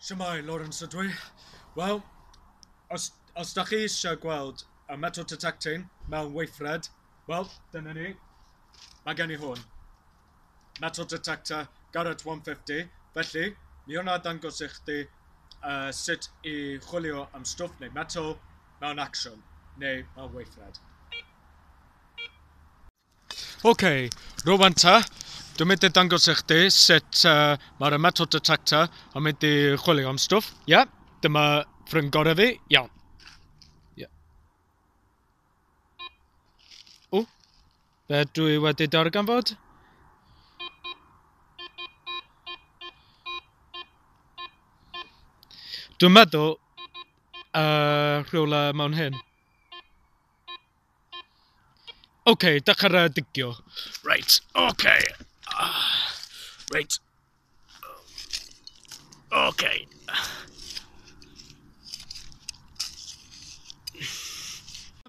Shwmae, Lawrence ydw i. Wel, os, os da chi eisiau gweld y metal detecting mewn weithred, wel, dyna ni. Mae gen i hwn. Metal detector Garrett 150. Felly, mi hwnna dangos i chdi sut i chwilio am stwff neu metal mewn action, neu mewn weithred. Ok, rwan ta, dwi'n mynd i dangos i chdi sut mae'r metal detector yn mynd i chwilio am stwff. Ie, yeah, dyma ffrind gorau fi. Iawn. Ie. Yeah. O, be dwi wedi darganfod? Dwi'n meddwl rhywle mewn hyn. Ok, dechrau digio. Reit, ok. Reit. Ok.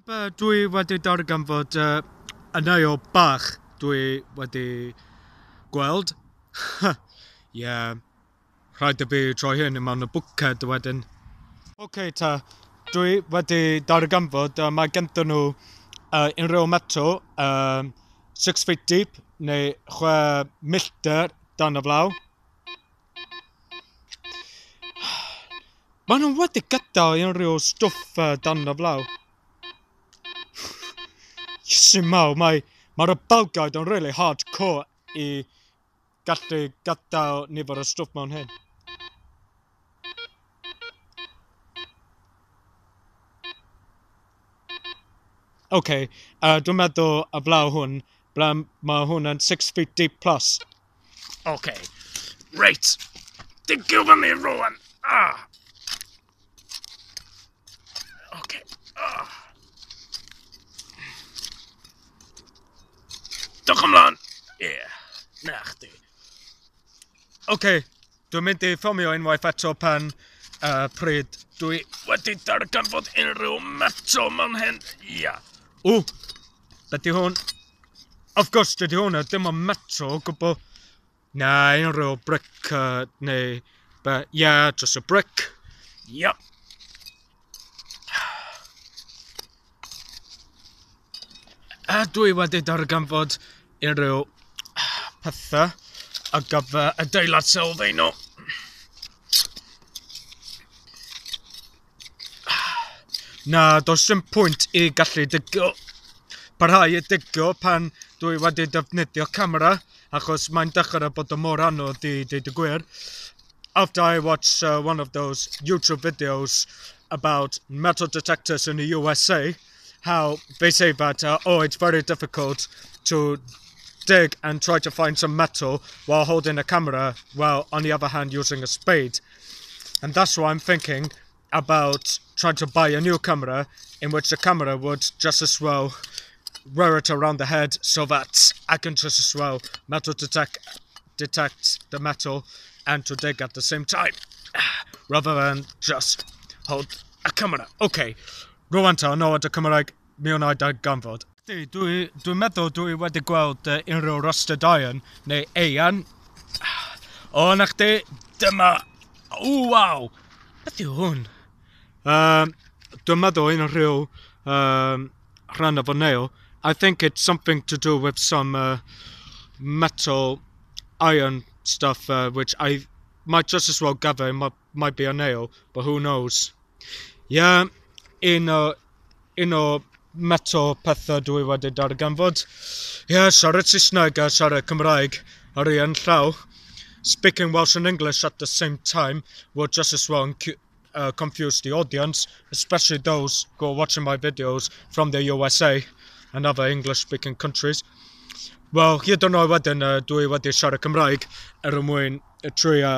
Be dwi wedi darganfod y nail bach dwi wedi gweld. Ie. Yeah. Rhaid i fi troi hyn i mewn y bwced wedyn. Ok ta, dwi wedi darganfod mae ganddyn nhw unrhyw metal 6 feet deep neu 6 milltir dan y flaw. Maen nhw wedi gadael unrhyw stwff dan y flaw. Iesu mawr, mae, mae'r Belgaid yn really hardcore i gallu gadael nifer o stwff mewn hyn. Ok, dwi'n meddwl y flaw hwn, ble mae hwn yn 6 feet deep plus. Ok, reit, digio fyny rwan. Ah. Ok. Ah. Dewch ymlaen. Ie, yeah. Na chdi. Ok, dwi'n mynd i ffilmio unwaith eto pan pryd dwi wedi darganfod unrhyw metal mewn hyn. Ia. Yeah. O, beth di hwn? Of course, dydy hwn ddim yn metal o gwbl. Na, unrhyw brick neu... But yeah, just a brick. Yep. A dwi wedi darganfod unrhyw pethau ar gyfer adeilad sylfaenol. Na, does dim pwynt i gallu digio, parhau i digio pan dwi wedi defnyddio camera, achos mae'n dechrau bod yn mor anodd i deud y gwir. After I watched one of those YouTube videos about metal detectors in the USA, how they say that, oh, it's very difficult to dig and try to find some metal while holding a camera, while on the other hand using a spade. And that's why I'm thinking about trying to buy a new camera in which the camera would just as well wear it around the head so that I can just as well metal detect the metal and to dig at the same time, rather than just hold a camera. Okay, rwan ta, no at y Cymraeg, mi wna i darganfod. Dwi'n dwi meddwl dwi wedi gweld unrhyw rusted iron neu haearn. O, na chdi, dyma. O, waw! Beth yw hwn? Dwi'n meddwl unrhyw rhan of a nail. I think it's something to do with some metal iron stuff, which I might just as well gather it might be a nail, but who knows. Yeah, un o metal pethau dwi wedi darganfod. Yeah, siarad Saesneg a siarad Cymraeg ar un llaw. Speaking Welsh and English at the same time will just as well confuse the audience, especially those who are watching my videos from the USA and other English-speaking countries. Wel, hyd yn oed wedyn dwi wedi siarad Cymraeg er mwyn trio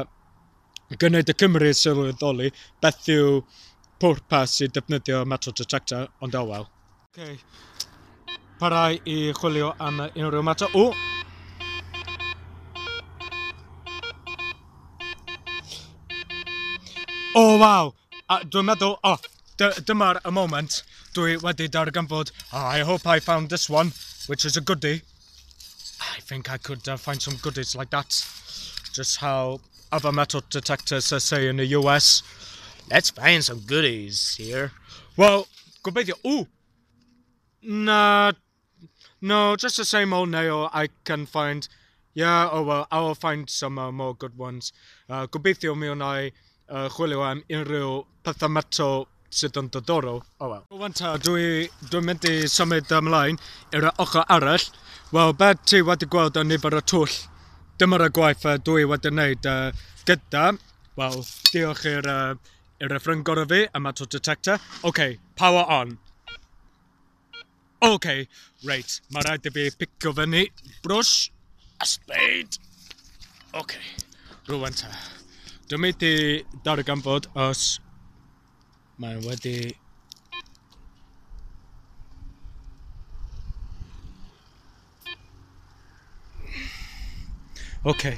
gwneud y Cymry sylweddoli beth yw pwrpas i defnyddio metal detector, ond oh well. Okay. Parhau i chwilio am unrhyw metal. O! Oh, waw! A dwi'n meddwl, oh, dyma'r y moment dwi wedi darganfod. Oh, I hope I found this one, which is a goodie. I think I could find some goodies like that. Just how other metal detectors say in the US. Let's find some goodies here. Well, gobeithio. Ooh! Nah, no, just the same old nail I can find. Yeah, oh well, I will find some more good ones. Gobeithio mi wna i chwilio am unrhyw pethau metal sydd yn diddorol. Oh well. Rwan ta, dwi'n mynd i symud ymlaen i'r ochr arall. Wel, be ti wedi gweld yn nifer y twll? Dyma'r gwaith dwi wedi wneud gyda, wel, diolch i'r ffrind gorau fi, y metal detector. OK, power on. OK, reit, mae rhaid i fi picio fyny brwsh a spade. OK, rwan ta. Dwi'n mynd i darganfod os mae wedi. OK.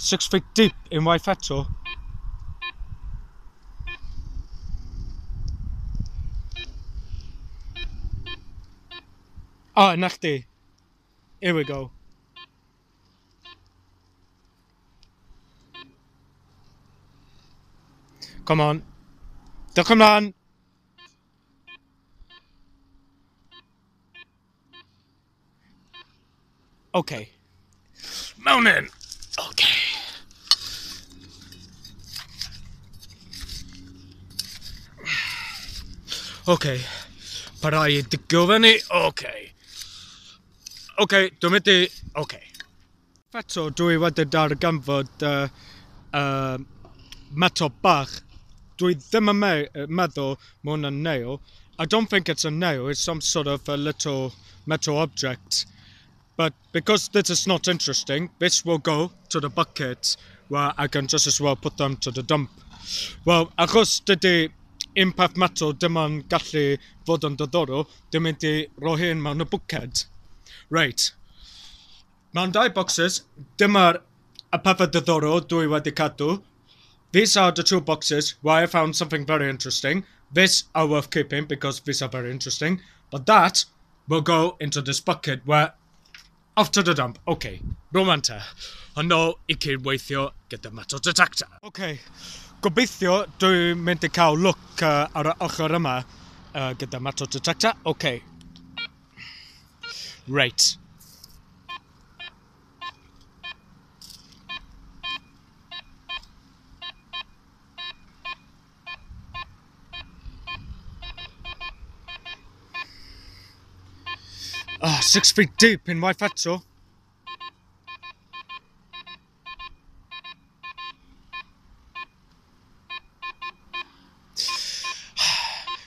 6 feet deep unwaith eto. Oh, na chdi. Here we go. Come on. Diolch ymlaen. Okay. Mewn in. Okay. Okay. Parhau i digio fyny. Okay. Okay, dwi'n mynd i. Okay. Eto, dwi wedi darganfod metal bach. Dwi ddim yn meddwl mae hwn yn nail. I don't think it's a nail, it's some sort of a little metal object. But because this is not interesting, this will go to the bucket where I can just as well put them to the dump. Wel, achos dydy un peth metal dim yn gallu fod yn diddorol, dwi'n mynd i roi hyn mewn y bwced. Reit. Mewn dau boxes, dyma'r y pethau diddorol dwi wedi cadw. These are the two boxes where I found something very interesting. This are worth keeping because these are very interesting. But that will go into this bucket where off to the dump. OK, rwan te. Yn ôl i cydweithio gyda metal detector. OK, gobeithio dwi'n mynd i cael lwc ar y ochr yma gyda metal detector. OK. Reit. Ah, 6 feet deep unwaith eto.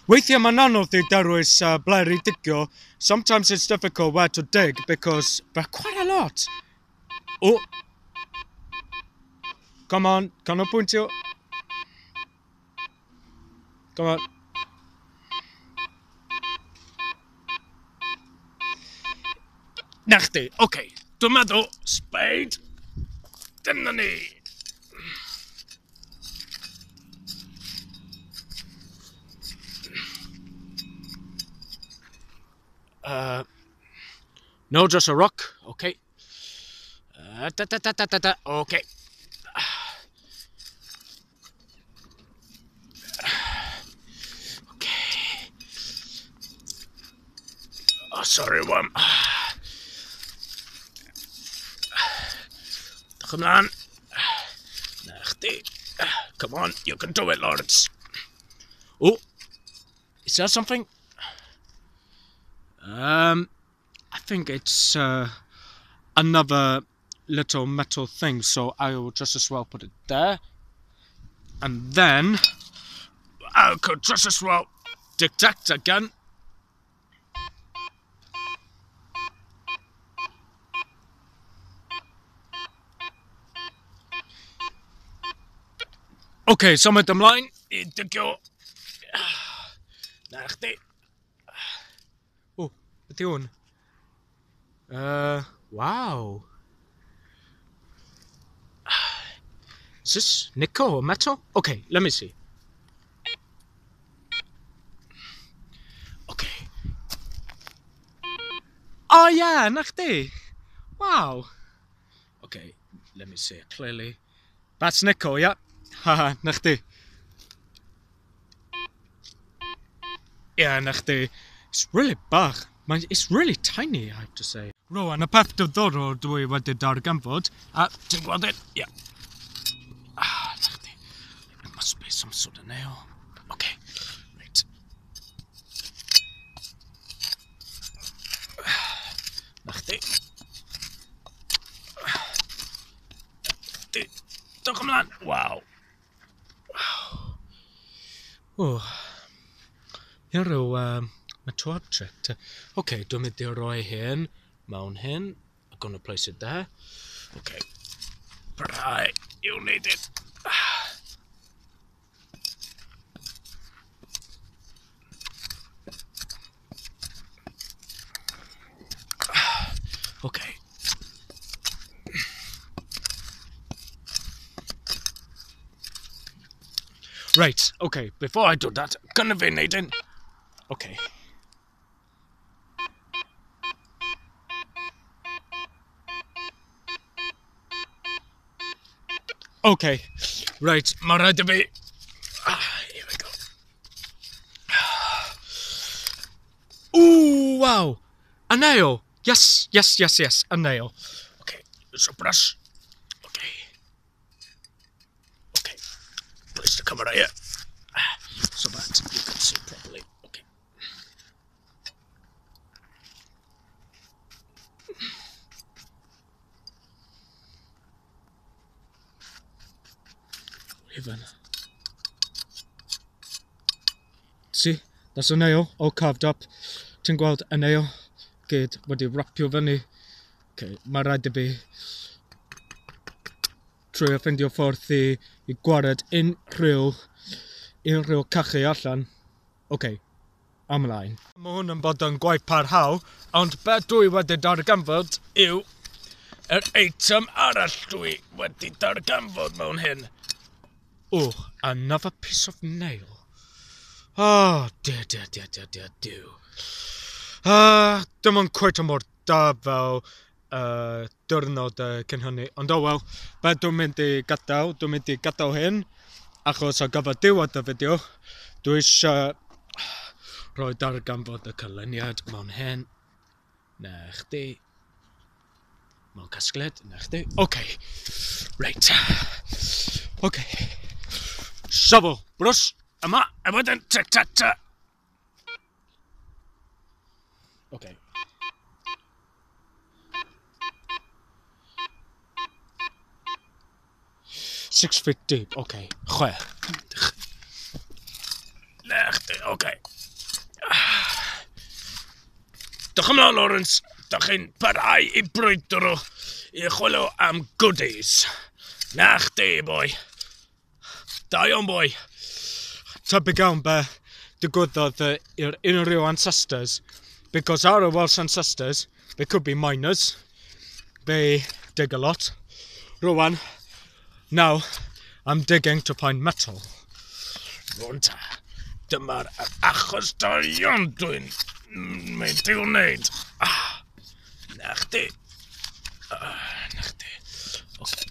Weithiau mae'n anodd i dewis ble i digio. Sometimes it's difficult where to dig because there are quite a lot. Oh. Come on, canolbwyntio. Come on. Na chdi, oce. Okay. Dwi'n meddwl, spade. Dyna ni. No, just a rock. Okay. Da, da, da, da, da, da. Okay. Okay. Oh, sorry, one. Dewch ymlaen. Na chdi. Come on, you can do it, Lawrence. Oh, is that something? I think it's another little metal thing, so I will just as well put it there. And then I could just as well detect again. Okay, symud ymlaen i digio. Na chdi. O, beth yw hwn? Wow. Is this nickel or metal? Okay, let me see. Oh yeah, na chdi. Wow. Okay, let me see it clearly. That's nickel, yeah. Haha, na chdi. Yeah, na chdi. It's really bach. It's really tiny, I have to say. Rwan, y peth diddorol dwi wedi darganfod, a ti'n gweld it? Yeah. Ah, na chdi. It must be some sort of nail. Okay, right. Na chdi. Di. Dewch ymlaen. Waw. Waw. O. Unrhyw metal object. Okay, dwi'n mynd i roi hyn mewn hyn. I'm gonna place it there. Okay. Parhau i wneud it. Okay. Right, okay, before I do that, gynna fi wneud hyn. Okay. Okay, right, mae rhaid i fi. Ah, here we go. Ooh, wow! A nail! Yes, yes, yes, yes, a nail. Okay, use a brush. Okay. Okay, place the camera here so that you can see properly. Okay. Even. See, that's a nail all carved up. Ti'n gweld y nail gyd wedi wrapio fyny. Okay, mae rhaid i fi trio ffeindio ffordd i gwared unrhyw cachu allan. Okay, ymlaen. Mae hwn yn bod yn gwaith parhau, ond be dwi wedi darganfod yw yr eitem arall dwi wedi darganfod mewn hyn. Oh, another piece of nail. Oh, dear, dear, dear, dear, dear, dear. Ah, dim ond cweit mor da fel diwrnod cyn hynny. Ond oh well, be dwi'n mynd i gadael hyn, achos ar gyfer diwedd y fideo, dwi eisiau rhoi darganfod y canlyniad mewn hyn. Na chdi. Mewn casgliad, na chdi. Okay, reit. Okay. Shovel, brush, yma, a wedyn, ta ta ta. Okay. 6 feet deep, okay. 6. Na chdi, okay. Dewch ymlaen, Lawrence. Dych chi'n parhau i brwydro i chwilio am goodies. Na chdi, boi. Da iawn, boi. Tebyg iawn be digwyddodd i'r unrhyw ancestors. Because our Welsh ancestors, they could be miners. They dig a lot. Rwan, now, I'm digging to find metal. Rwan ta, dyma'r achos da iawn dwi'n mynd i wneud. Ah, na chdi. Ah, na chdi. Okay.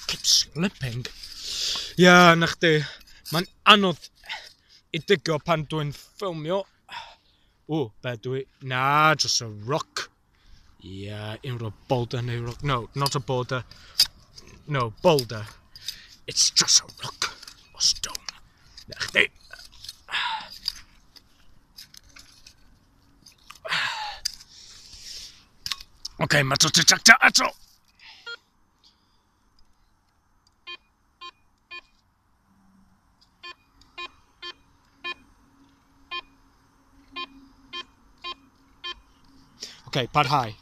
Keep slipping. Ie, yeah, na chdi. Mae'n anodd i digio pan dwi'n ffilmio. O, be dwi? Na, just a rock. Yeah, unrhyw boulder neu rock. No, not a boulder. No, boulder. It's just a rock or stone. Na chdi. Okay, metal detector eto. Okay, parhau.